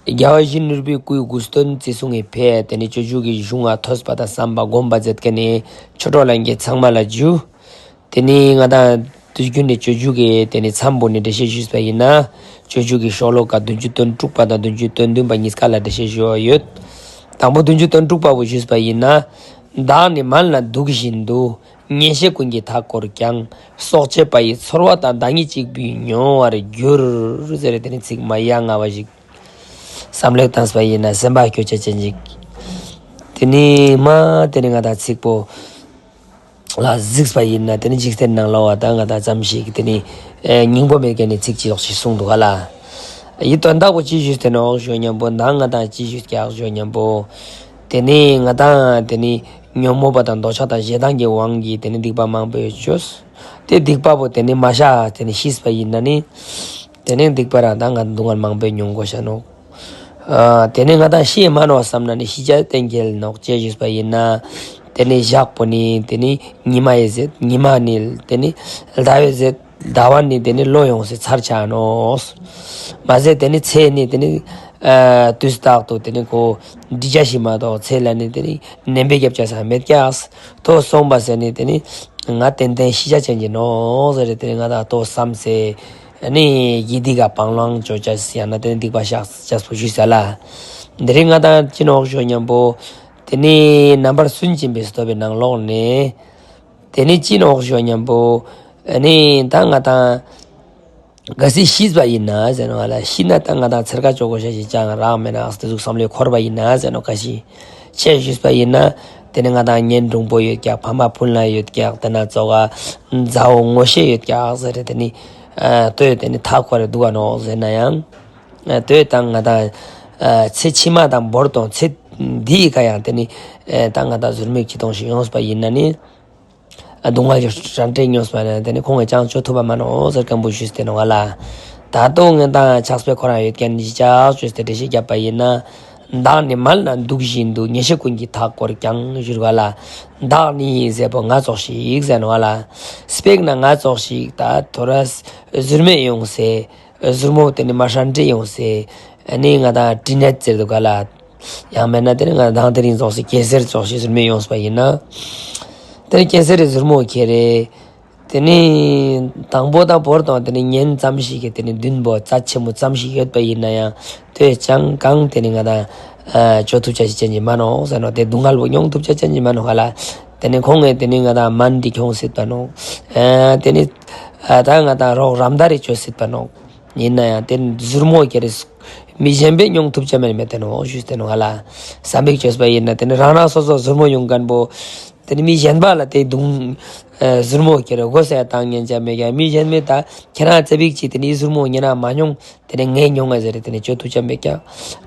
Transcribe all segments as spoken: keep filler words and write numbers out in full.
རྒྱལ་བ་ཡིད་བཞིན་ནོར་བུའི་སྐུའི་དགུ་སྟོན་བརྩི་སྲུང་གི་ཕེ། དེ་ནས་སྤྱོད་འཇུག་གི་གཞུང་ང་ཐོས་པ་དང་བསམ་པ་སྒོམ་པ་མཛད་མཁན་ནི་ཆོས་གྲོགས་ལྷན་རྒྱས་ཚང་མ་ལ་འཇུ། དེ་ནས་ང་དང་དུས་རྒྱུན་ནས་སྤྱོད་འཇུག་གི་དེ་ནས་མཚམས་པོ་ནས་འགྲེལ་བཤད་ཞུས་པ་ཡིན་ན། སྤྱོད་འཇུག་གི་ཤོ་ལོ་ཀ་བདུན་ཅུ་དོན་དྲུག་པ་དང་བདུན་ཅུ་དོན་བདུན་པ་གཉིས་ཀ་ལ་འགྲེལ་བཤད་ཞུ་བ་ཡོད། དང་པོ་བདུན་ཅུ་དོན་དྲུག་པ་བོ་ཞུས་པ་ཡིན་ན། བདག་ནི་མལ་ན་འདུག་བཞིན་དུ། གཉེན་བཤེས་ཀུན་གྱིས་མཐའ་བསྐོར་ཀྱང་། སྲོག་བཅད་པ་ཡི་ཚོར་བ་དང་། བདག་ཉིད་གཅིག་པུས་མྱོང་བར་འགྱུར། ཟེར་དེ་ནི་ཚིག་མ་ཡ་ང་བ་ཞིག་བསམ་བློ་བཏང་པ་ཡིན་ན་སེམས་པ་སྐྱོ་ཆ་ཅན་ཅིག་དེ་ནི་མ་དེ་ནི་ང་དང་ཚིག་པོ་ལ་གཟིགས་པ་ཡིན་ན། དེ་ནི་འཇིག་རྟེན་ནང་ལོགས་པ་དང་ང་དང་ཙམ་ཞིག་དེ་ནི་སྙིང་པོ་མེད་མཁན་ནི་ཚིག་ཅིག་ལོག་ཞིག་གསུངས་འདུག་ག་ལ། ཡི་དོན་དག་པོ་ཅི་ཞུས་ཏེ་ནོག་ཞུ་སྙམ་པོ། མདང་ང་དང་ཅི་ཞུས་ཀྱག་ཞུ་སྙམ་པོ། དེ་ནི་ང་དང་དེ་ནི་ཉོན་མོངས་པ་དང་འདོད་ཆགས་དང་ཞེ་སྡང་གི་དབང་གིས་དེ་ནི་སྡིག་པ་མང་པོ་ཡོད་ཅོས། དེ་སྡིག་པ་པོ་དེ་ནི་མ་བཤགས་དེ་ནི་ཤི་པ་ཡིན་ན་ནི། དེ་ནི་སྡིག་པ་རང་དང་ང་སྡུག་བསྔལ་མང་པོ་མྱོང་དགོས་ཤ་ནོག་ཨ། དེ་ནི་ང་དང་ཤི་མ་ནོག་བསམ་ན་ནི་ཤི་ཆ་གཏན་འཁེལ་ནོག་ཅེས་ཞུས་པ་ཡིན་ན། དེ་ནི་ཞག་པོ་ནི་དེ་ནི་ཉི་མ་ཡི་ཟེར། ཉི་མ་ནི་དེ་ནི་ཟླ་བའི་ཟེར། ཟླ་བ་ནི་དེ་ནི་ལོ་ཡོངས་སུ་ཚར་ཆ་ནོག་མ་ཟད་དེ་ནི་ཚེ་ནི་དེ་ནི་ཨ་དུས་རྟག་ཏུ་དེ་ནི་ཁོ་འདི་ཆ་ཞིག་མ་གཏོགས་ཚེ་ལ་ནི་དེ་ནི་ནན་པའི་རྒྱབ་ཆ་ས་མེད་ཀྱག་ཐོ་སོང་པ་ཟེར་ནི་དེ་ནི་ང་ཏན་ཏན་ཤི་ཆ་ཅན་གྱི་ནོག་ཟེར་དེ་ནི་ང་དང་ལྟོ་བསམ་སེ་ནི་ཡི་དི་ག་སྤང་བླང་བཅོ་ཆ་ཡང་ན་དེ་ནི་སྡིག་པ་བཤགས་ཆ་སྤོ་ཞུས་ས་ལ། འདི་རིང་ང་དང་ཅི་ནོག་ཞུ་སྙམ་པོ། དེ་ནི་རྣམ་པར་སུན་འབྱིན་པའི་སྟོབས་པའི་ནང་ལོགས་ནས། དེ་ནི་ཅི་ནོག་ཞུ་སྙམ་པོ། ཨ་ནི་ད་ང་དང་གལ་སྲིད་ཤི་པ་ཡིན་ན་ཟེར་ནོག་ལ། ཤི་ན་ད་ང་དང་ཚེར་ཁ་ཅོ་གོ་ཤ་ཞིག་ཅང་རག་མེད་ན་ཨ་དེ་ཟུག་བསམ་བློའི་འཁོར་བ་ཡིན་ན་ཟེར་ནོག་ག་ཤི་ཆེ་ཞུས་པ་ཡིན་ན། དེ་ནི་ང་དང་གཉེན་དྲུང་པོ་ཡོད་ཀྱག་ཕ་མ་སྤུན་ལ་ཡོད་ཀྱག་དེ་ན་ཙོག་ག་མཛའ་བོ་ངོ་ཤེས་ཡོད་ཀྱག་ཟེར་དེ་ནི་ཨ་ལྟོས་དེ་ནི་མཐའ་འཁོར་རེ་འདུག་ག་ནོག་ཟེར་ན་ཡང་། ལྟོས་དང་ང་དང་ཚེ་ཕྱི་མ་དང་བོར་དང་ཚེ་འདིའི་ཁ་ཡང་དེ་ནི་ད་ང་དང་ཟུར་མོའི་ཁྱི་སྟོང་ཞིག་ཡོངས་པ་ཡིན་ན་ནི། སྡུག་བསྔལ་གྱི་རང་འདྲེས་མྱོང་པ་ན་དེ་ནི་ཁོང་གིས་ཅང་བཅོ་ཐུབ་པ་མ་ནོག་ཟེར་སྐམ་པོ་ཞུས་ཏེ་ནོག་ལ། ད་ལྟོ་ངན་དང་ཆགས་པའི་ཁོ་རང་ཡོད་མཁན་ཞིག་ཅག་ཞུས་ཏེ་འགྲེལ་བཤད་བརྒྱབ་པ་ཡིན་ན། བདག་ནི་མལ་ན་འདུག་བཞིན་དུ། གཉེན་བཤེས་ཀུན་གྱིས་མཐའ་བསྐོར་ཀྱང་ཞུ་བ་ལ། བདག་ནི་ཟེར་པོ་ང་ཙོགས་ཤིག་ཟེར་ནོག་ལ། སྤེག་ན་ང་ཙོགས་ཤིག་ད་ཐོ་ར་ཟུར་མོ་ཡོང་སེ། ཟུར་མོ་དེ་ནི་མ་ཧྲན་ཏྲི་ཡོང་སེ། ཨ་ནི་ང་དང་ཏྲི་ནེད་ཟེར་འདུག་ག་ལ། ཡང་མེད་ན་དེ་ནི་ང་དང་དེ་རིང་ཙོགས་སེ་ཀེན་སར་ཙོགས་ཤིག་ཟུར་མོ་ཡོངས་པ་ཡིན་ན། དེ་ནི་ཀེན་སར་རི་ཟུར་མོ་ཁྱེར་རེ། དེ་ནི་དང་པོ་དང་བོར་དང་དེ་ནི་ཉན་ཙམ་ཞིག་གི་དེ་ནི་མདུན་པོ་རྩ་ཆེན་མོ་ཙམ་ཞིག་ཡོད་པ་ཡིན་ན་ཡང་དེ་ཅང་གང་དེ་ནི་ང་དང་ཨ་བཅོ་ཐུབ་ཆ་ཞིག་ཅན་གྱི་མ་ནོག་ཟེར་ནོག་དེ་སྡུག་བསྔལ་བོ་མྱོང་ཐུབ་ཆ་ཅན་གྱི་མ་ནོག་ག་ལ། དེ་ནི་ཁོང་ངས་དེ་ནི་ང་དང་མན་འདི་ཁྱོང་སྲིད་པ་ནོག་ཨ་དེ་ནི་ཨ་ད་ང་དང་རོགས་རམ་ད་རེ་བཅོ་སྲིད་པ་ནོག་ཡིན་ན་ཡང་དེ་ཟུར་མོ་ཁྱེར་རེ་མི་གཞན་པས་མྱོང་ཐུབ་ཆ་མེད་མེད་དེ་ནོག་ཞུས་ཏེ་ནོག་ག་ལ། བསམ་པའི་བཅོས་པ་ཡིན་ན་དེ་ནི་རང་རང་སོ་སོ་ཟུར་མོ་ཡོང་མཁན་པོ། དེ་ནི་མི་གཞན་པ་ལ་དེ་དུང་ཨ་ཟུར་མོ་ཁྱེར་རེ་སྒོ་ཟས་བཏང་ཉན་ཆ་མེད་ཀྱང་མི་གཞན་མས་ད་ཁྱེད་རང་ཙེ་པིག་ཅིག་དེ་ནི་ཟུར་མོ་ཉན་ན་མ་མྱོང་། དེ་ནས་ངས་མྱོང་ངེས་ཟེར་དེ་ནས་བཅོ་ཐུབ་ཆ་མེད་ཀྱང་།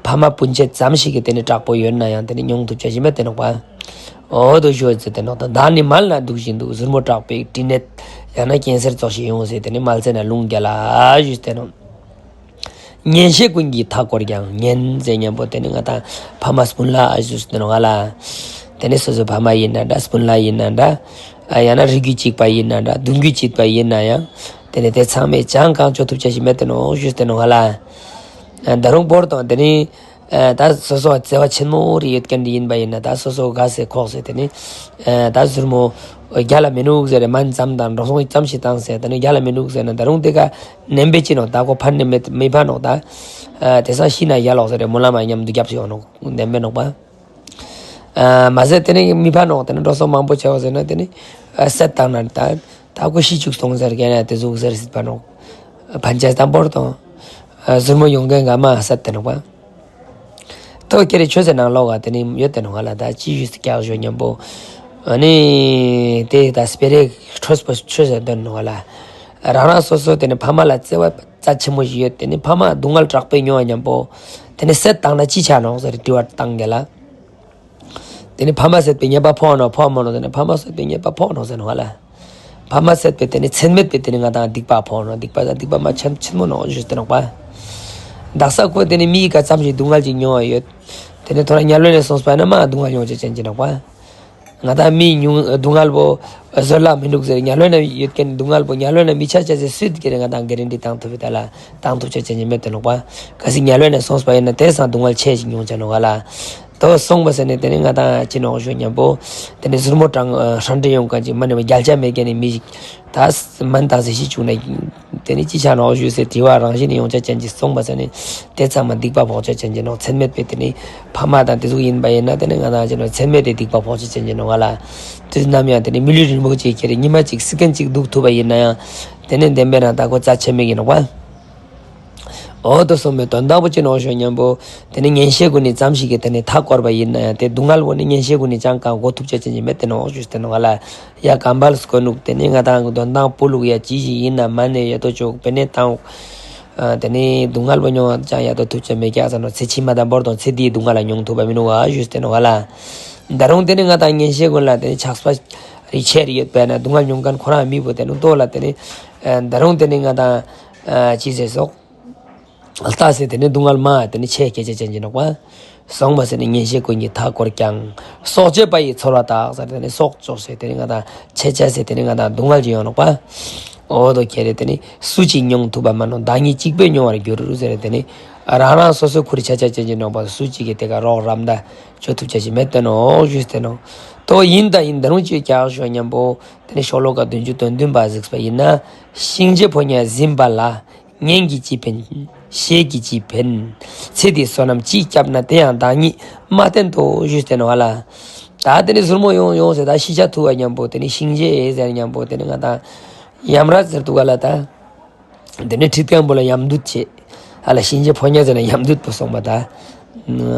ཕ་མ་སྤུན་མཆེད་ཙམ་ཞིག་གིས་དེ་ནས་དྲག་པོ་ཡོད་ན་ཡང་དེ་ནས་མྱོང་ཐུབ་ཆ་ཞིག་མེད་དེ་ནོག་པ། འོ་དོ་ཞུ་ཟེར་དེ་ནོག་ད་བདག་ནི་མལ་ན་འདུག་བཞིན་དུ། ཟུར་མོ་དྲག་པོའི་ཏྲི་ནེད་ཡང་ན་ཀེན་སར་ཙོགས་ཤིག་ཡོང་ཟེར་དེ་ནས་མལ་ཚེ་ན་ལུང་རྒྱ་ལ་ཞུས་ཏེ་ནོག་གཉེན་བཤེས་ཀུན་གྱིས་མཐའ་བསྐོར་ཀྱང་། གཉེན་ཟེར་མཉམ་པོ་དེ་ནི་ང་དང་ཕ་མ་སྤུན་ལ་ཨ་ཞུས་ཏེ་ནོག་ག་ལ། དེ་ནི་སོ་སོ་ཕ་མ་ཡིན་ན་འདྲ་སྤུན་ལ་ཡིན་ན་འདྲ། ཨ་ཡང་ན་རིགས་རྒྱུད་གཅིག་པ་ཡིན་ན་འདྲ་གདུང་རྒྱུད་གཅིག་པ་ཡིན་ན་ཡང་། དེ་ནི་དེ་ཚང་མས་ཅང་གང་བཅོ་ཐུབ་ཆ་ཞིག་མེད་དེ་ནོག་ཞུས་ཏེ་ནོག་ག་ལ། ཨ་ད་རུང་བོར་དང་དེ་ནི་ཨ་ད་སོ་སོ་བརྩེ་བ་ཆེན་མོ་རེ་ཡོད་མཁན་དེ་ཡིན་པ་ཡིན་ན་ད་སོ་སོ་དགའ་སེ་ཁོག་སེ་དེ་ནི་ཨ་ད་ཟུར་མོ་རྒྱ་ལ་མི་ནུག་ཟེར་རེ་མན་ཙམ་དང་འགྲོ་སོང་ཙམ་ཞིག་བཏང་སེ་དེ་ནི་རྒྱ་ལ་མི་ནུག་ཟེར་ན་ད་རུང་དེ་ག་ནན་པའི་ཅི་ནོག་ད་ཁོ་ཕན་ནི་མི་མི་ཕན་ནོག་ད་ཨ་དེ་སང་ཤི་ན་ཡ་ལོག་ཟེར་རེ་སྨོན་ལམ་མཉམ་དུ་རྒྱབ་སེ་ཡོང་ནོག་ནན་པའི་ནོག་པ། ཨ་མ་ཟད་དེ་ནི་མི་ཕན་ནོག་དེ་ནི་འགྲོ་སོང་མང་པོ་ཆེ་བ་ཟེར་ན་དེ་ནི་ཨ་སད་བཏང་ན་ད་ད་ཁོ་ཤི་བཅུག་སོང་ཟེར་གན་ཡ་དེ་ཟུག་ཟེར་སྲིད་པ་ནོག་ཕན་ཆད་དང་པོར་དང་ཟུར་མོ་ཡོང་མཁན་ག་མ་སད་དེ་ནོག་པ། ཐོག་ཁྱེད་རི་ཆོས་ཟེར་ནང་ལོག་ག་དེ་ནི་ཡོད་དེ་ནོག་ག་ལ་ད་ཅི་ཞུས་སུ་ཀྱག་ཞོ་མཉམ་པོ། ཨ་ནི་དེ་ད་སྤེ་རའི་ཁྲོས་པོ་ཆོས་ཟེར་དོན་ནོག་ག་ལ། རང་རང་སོ་སོ་དེ་ནི་ཕ་མ་ལ་བརྩེ་བ་རྩ་ཆེན་མོ་ཞིག་ཡོད་དེ་ནི་ཕ་མ་སྡུག་བསྔལ་དྲག་པོས་མྱོང་བ་མཉམ་པོ། དེ་ནི་སད་བཏང་ན་ཅི་ཆ་ནོག་ཟེར་དྲི་བ་བཏང་གི་ལ། དེ་ནི་ཕ་མ་བསད་པའི་ཉེས་པ་ཕོག་ནོག་ཕོག་མ་ནོག་དེ་ནི་ཕ་མ་བསད་པའི་ཉེས་པ་ཕོག་ནོག་ཟེར་ནོག་ལ། ཕ་མ་བསད་པའི་དེ་ནི་ཚད་མེད་པའི་དེ་ནི་ང་དང་སྡིག་པ་ཕོག་ནོག་སྡིག་པ་དང་སྡིག་པ་མ་ཆེན་ཆེན་མོ་ནོག་ཞུས་ཏེ་ནོག་པ། བདག་ས་ཁོ་དེ་ནི་མིའི་ག་ཙམ་ཞིག་སྡུག་བསྔལ་ཅིག་མྱོང་བ་ཡོད། དེ་ནི་ཐོ་ར་ཉལ་ལོ་ནས་སོང་སྤ་ན་མ་སྡུག་བསྔལ་མྱོང་ཅེས་ཅན་གྱི་ནོག་པ། ང་དང་མི་ཉུང་སྡུག་བསྔལ་པོ་བཟོད་གླགས་མི་འདུག་ཟེར། དམྱལ་བའི་ནང་ཡོད་མཁན་སྡུག་བསྔལ་པོ་དམྱལ་བའི་ནང་མི་ཆགས་ཆགས་ཟེར་སུས་ཀྱི་རེད་ང་དང་གྷ་རན་ཊི་བཏང་ཐུབ་པའི་ད་ལ་བཏང་ཐུབ་ཆ་ཅན་ཅིག་མེད་དེ་ནོག་པ། གལ་སྲིད་དམྱལ་བའི་ནང་སོང་པ་ཡིན་ན་དེ་སང་སྡུག་བསྔལ་ཆེ་ཞིག་མྱོང་ཆ་ནོག་ག་ལ། དོ་སོང་པ་ཟེར་ནས་དེ་ནས་ང་དང་ཅི་ནོག་ཞུ་སྙམ་པོ། དེ་ནས་ཟུར་མོ་དྲང་ཧྲན་ཏེ་ཡོང་མཁན་ཅིག་མ་ནས་མ་རྒྱལ་ཆ་མེད་མཁན་ནི་མི་ཞིག་ད་མན་ད་ཟེར་ཤི་བཅུག་ནས། དེ་ནི་ཅི་ཆ་ནོག་ཞུས་ཟེར་དྲི་བ་རང་བཞིན་ནས་ཡོང་ཆ་ཅན་གྱི་སོང་པ་ཟེར་ནས་དེ་ཚང་མ་སྡིག་པ་ཕོག་ཆ་ཅན་གྱི་ནོག་མཚན་མེད་པའི་དེ་ནི་ཕ་མ་དང་དེ་ཟུག་ཡིན་པ་ཡིན་ན་དེ་ནི་ང་དང་ཅི་ནོག་མཚན་མེད་དེ་སྡིག་པ་ཕོག་ཆ་ཅན་གྱི་ནོག་ང་ལ། དུས་ནམ་ཡང་དེ་ནི་མི་ལུས་རིན་པོ་ཆེ་ཁྱེར་ཉི་མ་གཅིག་སི་ཀན་གཅིག་འདུག་ཐུབ་པ་ཡིན་ན་ཡང་དེ་ནི་བདེན་པའི་རང་ད་ཁོ་རྩ་ཆེན་མེད་ཀྱི་ནོག་པ། འོ་དོ་སོང་པའི་དོན་དག་པོ་ཅི་ནོག་ཞུ་སྙམ་པོ། དེ་ནི་གཉེན་བཤེས་ཀུན་ནི་ཙམ་ཞིག་གིས་དེ་ནི་མཐའ་བསྐོར་བ་ཡིན་ན་ཡང་དེ་སྡུག་བསྔལ་པོ་ནི་གཉེན་བཤེས་ཀུན་ནི་ཅང་གང་གོ་ཐུབ་ཆ་ཅན་ཅིག་མེད་དེ་ནོག་ཞུས་ཏེ་ནོག་ལ། ཡ་གམ་པལ་སྐོ་ནུག་དེ་ནི་ང་དང་གི་དོན་དང་སྤུ་ལུག་ཡ་ཅི་ཞིག་ཡིན་ན་མ་ནས་ཡ་དོ་ཅོག་པེ་ནས་བཏང་། དེ་ནི་སྡུག་བསྔལ་པོ་མྱོང་བ་ཅང་ཡ་དོ་ཐུབ་ཆ་མེད་ཀྱག་ཟེར་ནོག་ཚེ་ཕྱི་མ་དང་བོར་དང་ཚེ་འདིའི་སྡུག་བསྔལ་ལ་མྱོང་ཐུབ་པ་མི་ནུག་ཨ་ཞུས་ཏེ་ནོག་ལ། ད་རུང་དེ་ནི་ང་དང་གཉེན་བཤེས་ཀུན་ལ་དེ་ནི་ཆགས་པ་རིགས་ཆད་ཡོད་པས་ན་སྡུག་བསྔལ་མྱོང་མཁན་ཁོ་རང་མི་བོ་དེ་ནི་ལྟོ་ལ་དེ་ནི། ད་རུང་དེ་ནི་ང་དང་། ཅི་ཟེར་སོག་ལྟ་ཟེར་དེ་ནི་སྡུག་བསྔལ་མ་དེ་ནི་ཆེ་སྐད་ཆ་ཅན་གྱི་ནོག་པ། སོང་པ་ཟེར་ནི་གཉེན་བཤེས་ཀུན་གྱིས་མཐའ་བསྐོར་ཀྱང་། སྲོག་གཅོད་པ་ཡི་ཚོར་བ་དག་ཟེར་དེ་ནི་སྲོག་གཅོད་ཟེར་དེ་ནི་ང་དང་ཆེ་ཆ་ཟེར་དེ་ནི་ང་དང་སྡུག་བསྔལ་གྱི་ཡོང་ནོག་པ། འོ་དོ་ཁྱེད་རེ་དེ་ནི་སུ་གཅིག་མྱོང་ཐུབ་པ་མ་ནོག་བདག་ཉིད་གཅིག་པུས་མྱོང་བར་འགྱུར་ཟེར་དེ་ནི། རང་རང་སོ་སོའི་ཁུར་ཆ་ཆ་ཅན་གྱི་ནོག་པ་སུ་གཅིག་གིས་དེ་ག་རོགས་རམ་ད་བཅོ་ཐུབ་ཆ་ཞིག་མེད་དེ་ནོག་ཞུས་ཏེ་ནོག་དོ་ཡིན་ད་ཡིན་ད་རུང་ཅིག་ཀྱག་ཞུ་སྙམ་པོ། དེ་ནི་ཤོ་ལོ་ཀ་བདུན་ཅུ་དོན་བདུན་པ་གཟིགས་པ་ཡིན་ན། གཤིན་རྗེ་ཕོ་ཉ་ཟིན་པ་ལ། གཉེན་གྱིས་ཅི་ཕན། བཤེས་ཀྱིས་ཅི་ཕན། ཚེ་འདིའི་བསོད་ནམས་ཅིས་བསྐྱབས་ན་དེ་ཡང་བདག་ཉིད་མ་བསྟེན་ཏོ་ཞུས་ཏེ་ནོག་ལ། ད་དེ་ནི་ཟུར་མོ་ཡོང་ཡོང་ཟེར་ད་ཤི་ཆ་ཐུབ་པ་སྙམ་པོ་དེ་ནི་གཤིན་རྗེ་ཟེར་སྙམ་པོ་དེ་ནི་ང་དང་། ཡམ་ར་ཟེར་འདུག་ག་ལ་ད། དེ་ནི་ཁྲིད་མཁན་པོ་ལ་ཡམ་དུད་བྱེད། ཨ་ལ་གཤིན་རྗེ་ཕོ་ཉ་ཟེར་ན་ཡམ་དུད་པོ་སོང་པ་ད།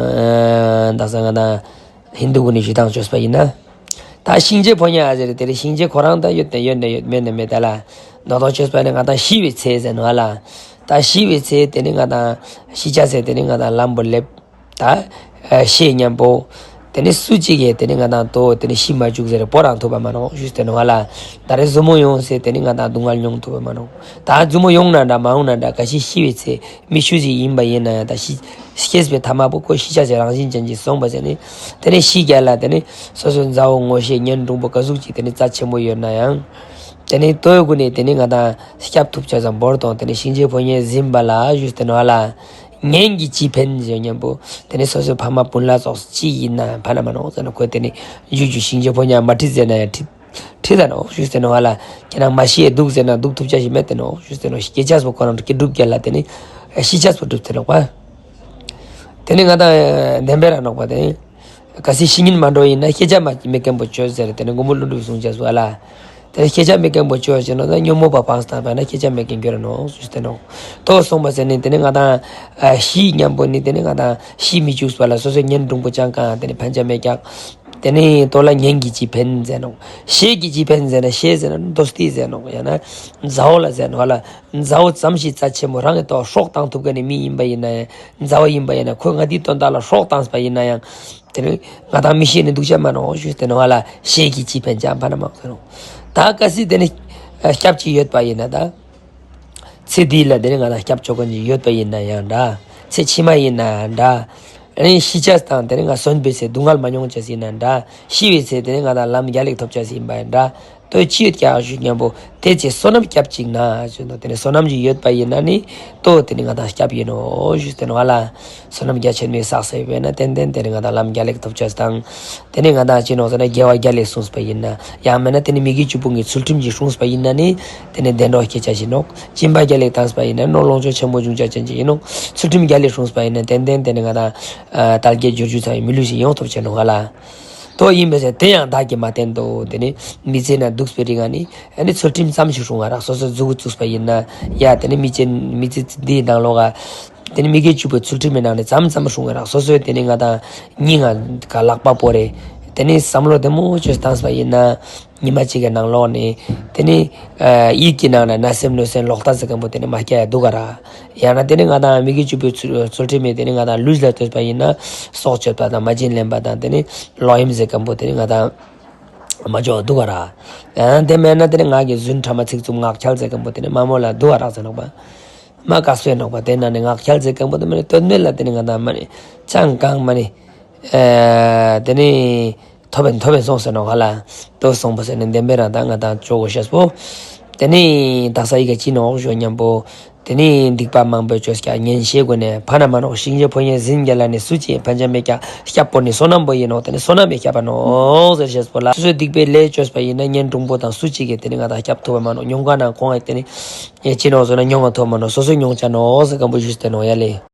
ད་ས་ང་དང་། ཧིན་དུ་གུན་ནི་ཞུ་སྟངས་བཅོས་པ་ཡིན་ན། ད་གཤིན་རྗེ་ཕོ་ཉ་ཨ་ཟེར་དེ་རེད་གཤིན་རྗེ་ཁོ་རང་ད་ཡོད་ནས་ཡོད་ནས་ཡོད་མེད་ནས་མེད་ད་ལ། མདོར་དོན་བཅོས་པ་ནི་ང་དང་ཤི་བའི་ཚེ་ཟེར་ནོག་ལ། ད་ཤི་བའི་ཚེ་དེ་ནི་ང་དང་ཤི་ཆ་ཟེར་དེ་ནི་ང་དང་ལམ་པོ་ལེབ། ད་ཤེས་སྙམ་པོ། དེ་ནི་སུ་གཅིག་གིས་དེ་ནི་ང་དང་དོ་དེ་ནི་ཤི་མ་བཅུག་ཟེར་བོར་རང་ཐུབ་པ་མ་ནོག་ཞུས་ཏེ་ནོག་ལ། ད་རེས་ཟུར་མོ་ཡོང་ཟེར་དེ་ནི་ང་དང་སྡུག་བསྔལ་མྱོང་ཐུབ་པ་མ་ནོག་ད་ཟུར་མོ་ཡོང་ན་འདྲ་མ་ཡོང་ན་འདྲ་ག་ཤི་ཤི་བའི་ཚེ། མི་ཤུ་ཞིག་ཡིན་པ་ཡིན་ན་ཡང་ད་ཤི། སྐྱེས་པའི་ཐ་མ་པོ་ཁོ་ཤི་ཆ་ཟེར་རང་བཞིན་ཅན་གྱི་སོང་པ་ཟེར་ནི། དེ་ནས་ཤི་རྒྱལ་ལ་དེ་ནི་སོ་སོའི་མཛའ་བོ་ངོ་ཤེས་གཉེན་དྲུང་པོ་ག་ཟུག་ཅིག་དེ་ནི་རྩ་ཆེན་པོ་ཡོད་ན་ཡང་། དེ་ནི་ལྟོས་གུ་ནས་དེ་ནི་ང་དང་སྐྱབས་ཐུབ་ཆ་ཙམ་བོར་དང་དེ་ནི་གཤིན་རྗེ་ཕོ་ཉ་ཟིན་པ་ལ་ཞུས་ཏེ་ནོག་ལ། གཉེན་གྱིས་ཅི་ཕན་ཟེར་སྙམ་པོ། དེ་ནི་སོ་སོའི་ཕ་མ་སྤུན་ལ་སོགས་ཅི་ཡིན་ན་ཕན་མ་ནོག་ཟེར་ན་ཁོས་དེ་ནི་ཡུལ་གྱི་གཤིན་རྗེ་ཕོ་ཉ་མ་ཁྲིད་ཟེར་ན་ཡང་ཁྲིད། ཁྲིད་ད་ནོག་ཞུས་ཏེ་ནོག་ལ། ཁྱེད་རང་མ་ཤི་ཡས་འདུག་ཟེར་ན་འདུག་ཐུབ་ཆ་ཞིག་མེད་དེ་ནོག་ཞུས་ཏེ་ནོག་སྐྱེ་ཆ་སོ་ཁོ་རང་སྐྱེ་སྒྲུབ་རྒྱལ་ལ་དེ་ནི། ཤི་ཆ་སོ་སྒྲུབ་ཏེ་ནོག་པ། དེ་ནི་ང་དང་བདེན་པའི་རང་ནོག་པ་དེ། གལ་སྲིད་ཤི་ཉིན་མ་འགྲོ་ཡིན་ན་སྐྱེ་ཆ་མ་མེད་མཁན་པོ་བཅོས་ཟེར་དེ་ནི་མགོན་པོ་ཀླུ་སྒྲུབ་གསུང་བྱས་སོ་ལ། དེ་ནི་སྐྱེ་ཆ་མེད་མཁན་པོ་བཅོས་ཟེར་ནོག་ད་ཉོན་མོངས་པ་སྤངས་བཏང་བས་ན་སྐྱེ་ཆ་མེད་མཁན་འགྱུར་ར་ནོག་ཞུས་ཏེ་ནོག་དོ་སོང་པ་ཟེར་ནི་དེ་ནི་ང་དང་། ཤི་སྙམ་པོ་ནི་དེ་ནི་ང་དང་ཤི་མི་བཅུག་པ་ལ་སོ་སོའི་གཉེན་དྲུང་པོ་ཅང་གང་དེ་ནི་ཕན་ཆ་མེད་ཀྱག་དེ་ནི་ལྟོས་ལ་གཉེན་གྱིས་ཅི་ཕན་ཟེར་ནོག་བཤེས་ཀྱིས་ཅི་ཕན་ཟེར་ན་བཤེས་ཟེར་ན་དོ་སྟི་ཟེར་ནོག་ཡང་ན། མཛའ་བོ་ལ་ཟེར་ནོག་ལ། མཛའ་བོ་ཙམ་ཞིག་རྩ་ཆེན་པོ་རང་གི་ཐོག་སྲོག་བཏང་ཐུབ་མཁན་ནི་མི་ཡིན་པ་ཡིན་ན་ཡང་། མཛའ་བོ་ཡིན་པ་ཡིན་ན་ཁོས་ང་འདིའི་དོན་དག་ལ་སྲོག་བཏང་པ་ཡིན་ན་ཡང་། དེ་ནི་ང་དང་མི་ཤེས་ནི་འདུག་ཆ་མ་ནོག་ཞུས་ཏེ་ནོག་ལ་བཤེས་ཀྱིས་ཅི་ཕན་ཅང་ཕན་མ་ཟེར་ནོག་ད་གལ་སྲིད་དེ་ནི་སྐྱབས་ཅིག་ཡོད་པ་ཡིན་ན་ད། ཚེ་འདི་ལ་དེ་ནི་ང་དང་སྐྱབས་བཅོལ་མཁན་ཅིག་ཡོད་པ་ཡིན་ན་ཡང་འདྲ། ཚེ་ཕྱི་མ་ཡིན་ན་ཡང་འདྲ། ཨ་ནི་ཤི་ཆ་དང་དེ་ནི་ང་གསོན་པའི་ཚེ་སྡུག་བསྔལ་མ་མྱོང་ཆ་ཡིན་ན་འདྲ། ཤི་བའི་ཚེ་དེ་ནི་ང་དང་ལམ་རྒྱལ་ལེགས་ཐོབ་ཆ་ཡིན་པ་ཡང་འདྲ། ལྟོས་ཅི་ཡོད་ཀྱག་ཞུས་སྙམ་པོ་དེ་ཚེ་བསོད་ནམས་སྐྱབས་གཅིག་ན་ཞུས་ནོག་དེ་ནི་བསོད་ནམས་ཅིག་ཡོད་པ་ཡིན་ན་ནི་ལྟོས་དེ་ནི་ང་དང་སྐྱབས་ཡིན་ནོག་ཞུས་ཏེ་ནོག་ལ། བསོད་ནམས་རྒྱ་ཆེན་པོའི་བསགས་ཟེར་བས་ན་ཏན་ཏན་དེ་ནི་ང་དང་ལམ་རྒྱལ་ལེགས་ཐོབ་ཆ་དང་། དེ་ནས་ང་དང་ཅི་ནོག་ཟེར་ན་དགེ་བ་རྒྱལ་ལེགས་གསུངས་པ་ཡིན་ན། ཡང་མིན་ན་དེ་ནི་མི་དགེ་བཅུ་སྤོང་གི་ཚུལ་ཁྲིམས་ཀྱིས་སྲུངས་པ་ཡིན་ན་ནི། དེ་ནི་བདེ་འགྲོ་སྐྱེ་ཆ་ཞིག་ནོག་སྦྱིན་པ་རྒྱལ་ལེགས་བཏངས་པ་ཡིན་ན་ནོར་ལོངས་སྤྱོད་ཆེན་པོ་འབྱུང་ཆ་ཅན་ཅིག་ཡིན་ནོག་ཚུལ་ཁྲིམས་རྒྱལ་ལེགས་སྲུངས་པ་ཡིན་ན་ཏན་ཏན་དེ་ནི་ང་དང་། དལ་བརྒྱད་འབྱོར་བཅུ་ཚང་བའི་མི་ལུས་ཤིག་ཡོང་ཐུབ་ཆ་ནོག་ལ། དོ་ཡིན་པས་ཟེར་དེ་ཡང་བདག་གིས་མ་བསྟེན་ཏོ་དེ་ནི་མི་ཚེ་ན་འདུག་པའི་རིང་ང་ནི་ཨ་ནི་ཚུལ་ཁྲིམས་ཙམ་ཞིག་སྲུང་བ་རག་སོ་སོའི་གཟུགས་པོ་བཙུགས་པ་ཡིན་ན་ཡ་དེ་ནི་མི་ཚེ་མི་ཚེ་འདིའི་ནང་ལོགས་ཀ་དེ་ནི་མི་དགེ་བཅུ་པོའི་ཚུལ་ཁྲིམས་མི་ནང་ནས་ཙམ་ཙམ་སྲུང་བ་རག་སོ་སོའི་དེ་ནི་ང་དང་སྙིང་ང་ག་ལག་པ་པོ་རེད། དེ་ནི་བསམ་བློ་བདེ་མོ་བཅོས་བཏང་པ་ཡིན་ན་ཉི་མ་གཅིག་གི་ནང་ལོགས་ནས་དེ་ནི་ཡིད་ཀྱི་ནང་ན་ན་སེམས་གནོད་སེམས་ལོག་ལྟ་ཟེར་མཁན་པོ་དེ་ནི་མ་སྐྱེ་ཡ་འདུག་ག་ར། ཡང་ན་དེ་ནི་ང་དང་མི་དགེ་བཅུ་པོའི་ཚུལ་ཚུལ་ཁྲིམས་མེད་དེ་ནི་ང་དང་ལུས་ལ་ལྟོས་པ་ཡིན་ན་སྲོག་གཅོད་པ་དང་མ་བྱིན་ལེན་པ་དང་དེ་ནི་ལོག་གཡེམ་ཟེར་མཁན་པོ་དེ་ནི་ང་དང་མ་འཇོག་འདུག་ག་ར། ཡང་དེ་མེད་ན་དེ་ནི་ངག་གི་རྫུན་ཕྲ་མ་ཚིག་རྩུབ་ངག་འཁྱལ་ཟེར་མཁན་པོ་དེ་ནི་མ་མོ་ལ་འདུག་ག་ར་ཟེར་ནོག་པ། མ་དཀགས་པའི་ནོག་པ་དེ་ན་ནི་ངག་འཁྱལ་ཟེར་མཁན་པོ་དེ་མ་ནི་དོན་མེད་ལ་དེ་ནི་ང་དང་མ་ནི་ཅང་གང་མ་ནི། དེ་ནི། ཐོབ་པས་ཐོབ་པས་སོང་ཟེར་ནོ་ག་ལ། དོ་སོང་པོ་ཟེར་ནས་བདེན་པའི་རང་དང་ང་དང་ཅོ་གོ་ཤེས་པོ། དེ་ནི་དག་ས་ཡི་གེ་ཅི་ནོག་ཞོ་སྙམ་པོ། དེ་ནི་སྡིག་པ་མང་པོས་བཅོས་ཀྱང་ངན་ཤེས་སྒོ་ནས་ཕ་ན་མ་ནོག་ཤིང་རྗེ་ཕོ་ཉའི་ཟིན་རྒྱ་ལ་ནི་སུ་ཅི་ཕན་ཆ་མེད་ཀྱང་སྐྱབས་པོ་ནི་བསོད་ནམས་པོ་ཡིན་ནོག་དེ་ནི་བསོད་ནམས་པས་སྐྱབས་པ་ནོག་ཟེར་ཤེས་པོ་ལ། སོ་སོའི་སྡིག་པའི་ལས་བཅོས་པ་ཡིན་ན་གཉེན་དྲུང་པོ་དང་སུ་ཅི་གིས་དེ་ནི་ང་དང་སྐྱབས་ཐུབ་པ་མ་ནོག་མྱོང་ག་ན་ཁོང་ཨེ་དེ་ནི་ངས་ཅི་ནོག་ཟེར་ན་མྱོང་ང་ཐུབ་མ་ནོག་སོ་སོའི་མྱོང་ཆ་ནོག་ཟེར་སྐམ་པོ་ཞུས་ཏེ་ནོག་ཡ་ལེ།